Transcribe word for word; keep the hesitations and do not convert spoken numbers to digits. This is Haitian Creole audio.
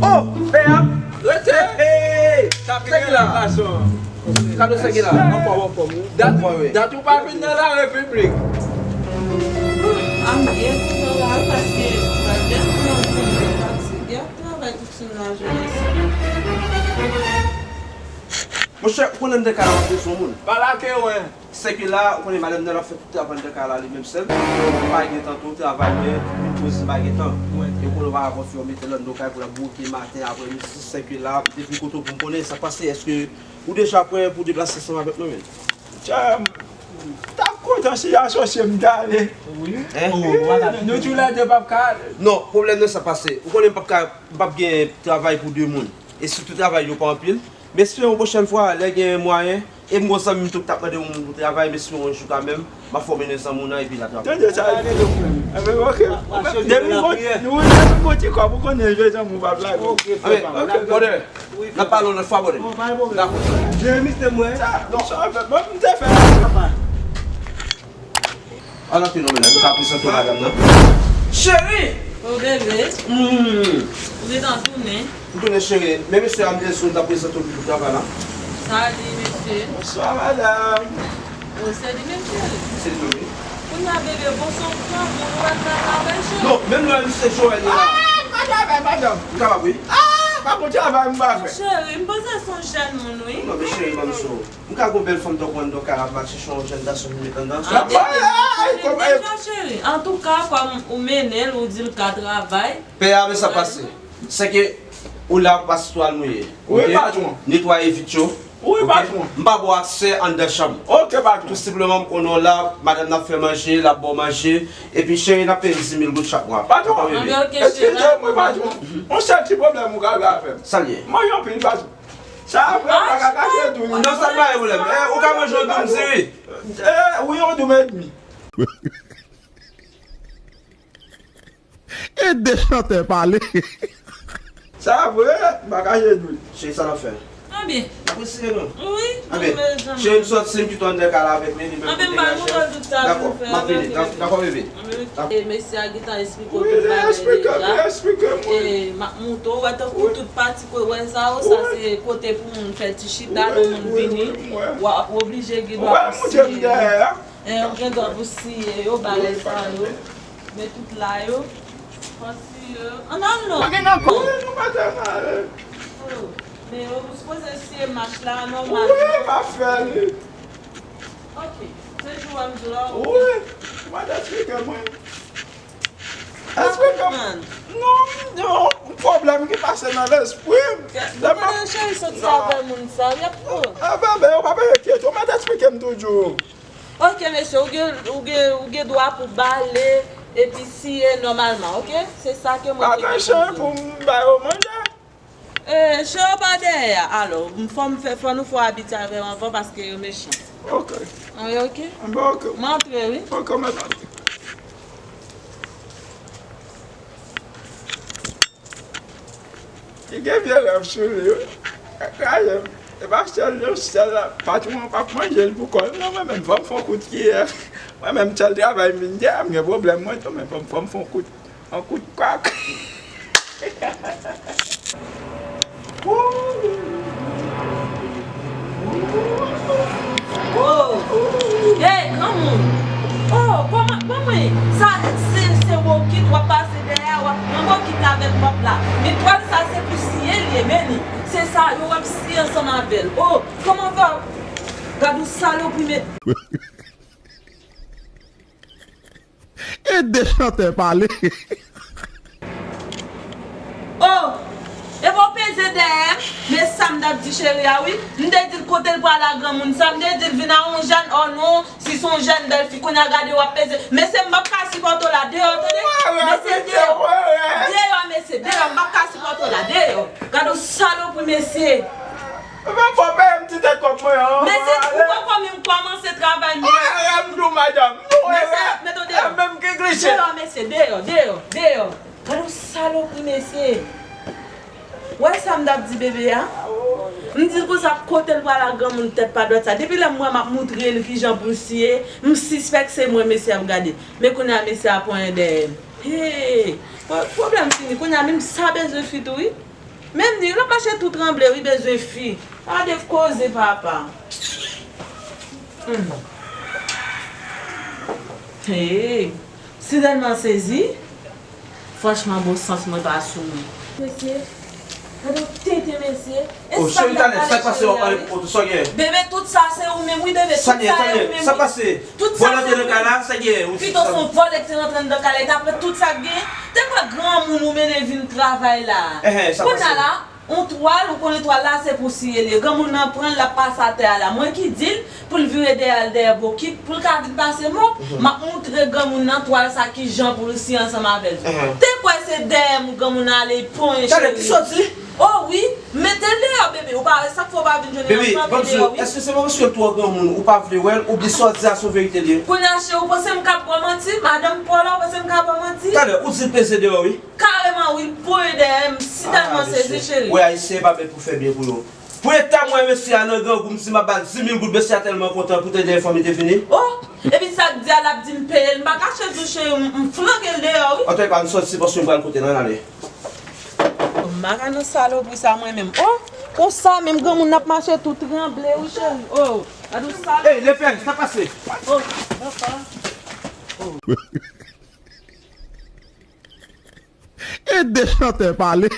Oh, pè a, rete! Hey! Sa ki gen la? Kado sa ki la? Anfòm, anfòm, wi. Dat, dat ou pa vin nan la repiblik. Am gen nan la paske pa gen moun vini, paske gen travay tout sou lajenès. Monchè, ou konnen m nan kay la, m ap bezwen moun. Pa lage wen. Sèke la, ou konnen madanm nan ap fè tout travay nan kay la li menm sèl. M pa gen tan tou, travay mwen, vin poze m pa gen tan. E ou konnen ou pa ka konfime mete lòt nan kay pou l ap bouke maten, aprè midi, sèke la, depi kote w pou m konnen sa k pase, èske ou deja prè pou deplase ansanm avèk nou menm? Tja, m t ap kontan si y asosye m t ale. Wi. Hein? Nou toulède p ap ka ale. Non, pwoblèm nan sa k pase. Ou konnen m p ap ka, m p ap gen travay pou de moun. E sitou travay yo pa anpil. M espere yon pwochèn fwa, lè gen mwayen, e m gon zanmi m tou k t ap mande yon moun pou travay, m espere yon jou kanmenm, m ap fòme nan zanmi w nan epi l a travay. Tande sa, li di. Enben, ok. Depi gon, nou, depi gon ti kòb, ou konnen, je zanmi w p ap lage. Ok, frè pa m. Brother, n ap pale yon lòt fwa, brother. Dakò. Jeremy, se mwen. Sa, non, sa, bon, m te fè. Al antre non, men, m ka prezante w madanm nan. Cheri! Oh, bebe. Hmm. Ou gentan tounen? M tounen, cheri. Men mesye a, m te di w m ta prezante w pou travay la. Salut, mesye. Bonswa, madanm. Oh, se li menm, cheri? Se li menm, wi. Kounye a, bebe, bon, se yon granmoun ou wè k travay, cheri? Non, menm lè misye Joel la. Ah, m pa travay, madanm. M kapab, wi. Ah, pa bon travay m pa fè. Cheri, m panse se yon jèn moun, wi. Non, men cheri, ban m di w. M ka gon bèl fanm tankou anndan kay la ap mache, se yon jèn gason ki met anndan. Ah, bebe, bebe, cheri. Antouka, kòm ou mennen l, ou di l ka travay. Pè a, men sa pase. Sèke ou la pou pase twal mouye. Wi, patwon. Netwaye vit yo. Wi, patwon. M pa ba w aksè anndan chanm. Ok, patwon. Tou senpleman, m konnen w la, madanm nan ap fè manje, l ap ba w manje. Epi, cheri, n ap peye l dis mil goud chak mwa. Patwon. Dakò, bebe? Eskize mwen, patwon. Yon sèl ti pwoblèm ou ka gen avè m. Sa l ye? M manje anpil, patwon. Sa apre, m pa ka kache tou. Non, sa pa gen pwoblèm. Eh, ou ka manje yon doum diri. Eh, wi, yon doum edmi. E de chantè pale. Sa apre, m pa kache tou. Cheri, sa n ap fè? Anben. N ap eseye, non? Wi, anben, cheri, m sòti, m kite w anndan kay la avèk li, li menm pou l degaje. Anben, m pa kontan tout sa pou l fè avèk li. Dakò, m ap vini. Dakò, bebe. E mesye a gentan esplike w tout bagay deja. Wi, li esplike m, li esplike m, wi. E m ap montre w, wè, tankou tout pati kote w wè sa yo, sa se kote pou moun fè ti chita, lè moun vini, w ap oblije gen dwa pou siye yo. E, ou gen dwa pou siye yo, bagay sa yo. Men tout la yo. Fò siye yo. Ann al non. Pa gen nan kò. Wi, nou pa t al. Oh, men yo sipoze siye mach la, nòmal. Wi, m ap fè li. Ok. Se jou a m di w la, ok. Wi, ou pa t eksplike mwen. Esplike m. Non, m gen yon pwoblèm ki pase nan lespri m. Ou konnen cheri soti avè moun sa, y ap pran. Ah, bebe, ou pa bezwen enkyete, ou mèt esplike m toujou. Ok, mesye, ou gen, ou gen, ou gen dwa pou bale epi siye nòmalman, ok? Se sa ke mwen te gen pou di w. Pa gen cheri pou m ba yo manje. Eh, cheri pa dèyè a. Alò, fò m fè, fò nou fè w abitye avè yo anvan paske yo mechan. Ok. Ann, ok? Ann, ok. M antre, wi. Ok, mèt antre. Li gen vye rèv sou li, wi. Raje m. E pa sèl yo, sèl la. Patwon an p ap manje l pou kò l. Non, mwen menm, fò m fè yon kout kiyè. Mwen menm, sèl travay m vin gen, m gen pwoblèm, mwen tou, men fò m, fò m fè yon kout. An kout kòk. Oh! Hey, granmoun! Oh, kòman, kòman sa, se, se wokit w ap pase dèyè a, w ap pran wokit la avèk mòp la. Men twal sa, se pou siye l ye, men li. Se sa, yo w ap siye ansanm avè l. Oh, kòman fè w? Gad yon salopri, men. E de chantè pale. Oh! Epa w peze dèyè m? Men sa m t ap di cheri a, wi. M te di l kote l pral a granmoun sa. M te di l vin a yon jèn, oh non, si se yon jèn bèl fi, kounye a gade w ap peze. Mesye, m p ap ka sipòte w la, deyò, tande? Mesye, deyò. Deyò, mesye, deyò, m p ap ka sipòte w la, deyò. Gade yon salopri, mesye. Mwen fò peye m ti tèt kòb mwen an. Mesye, ou poko menm kòmanse travay, men. Ah, m di w, madanm. Mesye, mete w deyò. Menm ki glise. Deyò, mesye, deyò, deyò, deyò. Gade yon salopri, mesye. Wè sa m t ap di bebe a? M di l konsa, kote l pral ak granmoun tèt pa dwat sa? Depi lè m wè m ap moutre l kijan pou l siye, m sispèk se mwen mesye ap gade. Men kounye a mesye a ponyen dèyè m. Hey! Pwoblèm fini. Kounye a menm sa bezwen fi tou wi. Menm li, l ap mache tou tranble wi, bezwen fi. Gade koze papa. Hmm. Hey! Si tèlman sezi, franchman bon sans mwen pa sou mwen. Mesye, gade yon tenten mesye. Oh, cheri, talè, sa k pase w ap pale pou sa gen? Bebe, tout sa se ou menm wi bebe. Tout sa se ou menm wi. Sa pase? Tout sa se ou menm. Vòlè te nan kay la, sa gen? Pito se yon vòlè ki te rantre anndan kay la, e t ap pran tout sa k gen. Te kwè granmoun ou mennen vin travay la. Kounye a la, yon twal, ou konnen twal la se pou siye li. Granmoun nan pran l, l ap pase atè a la. Mwen ki di l pou l vire dèyè l dèyè bokit, pou l ka vin pase mòp, m ap moutre granmoun nan twal sa kijan pou l siye ansanm avè l. Te kwè se dèyè m granmoun nan ale, li ponyen cheri. Talè, kisa w di? Oh wi, mete l deyò bebe, ou pa wè sa k fè w pa vin jwenn li nan kanpe deyò wi. Bebe, ban m di w, èske se pa paske l twò granmoun, ou pa vle wè l, oubyen sa w di a se yon verite li ye? Kounye a cheri, ou panse m ka ap ba w manti? Madanm pa w la, ou panse m ka ap ba w manti? Talè, ou di l peze deyò wi. Kareman wi, l ponyen dèyè m, si tèlman sezi cheri. Wè ayisyen pa bèt pou fè byen pou yo. Pou eta m wè mesye a nan grangou, m di m ap ba l dis mil goud, mesye a tèlman kontan poutèt dèyè fanmi te vini. Oh, epi sa k di a l ap di m peye l, m pa kache tou cheri, m, m flanke l deyò wi. Antouka, n sòti paske m pral kote l, ann ale. M pa ka nan salopri sa mwen menm. Oh, konsa menm granmoun ap mache tou tranble wi cheri. Oh, gade yon salopri. Hey, lepè, sa pase? Oh, papa. Ede chantè pale.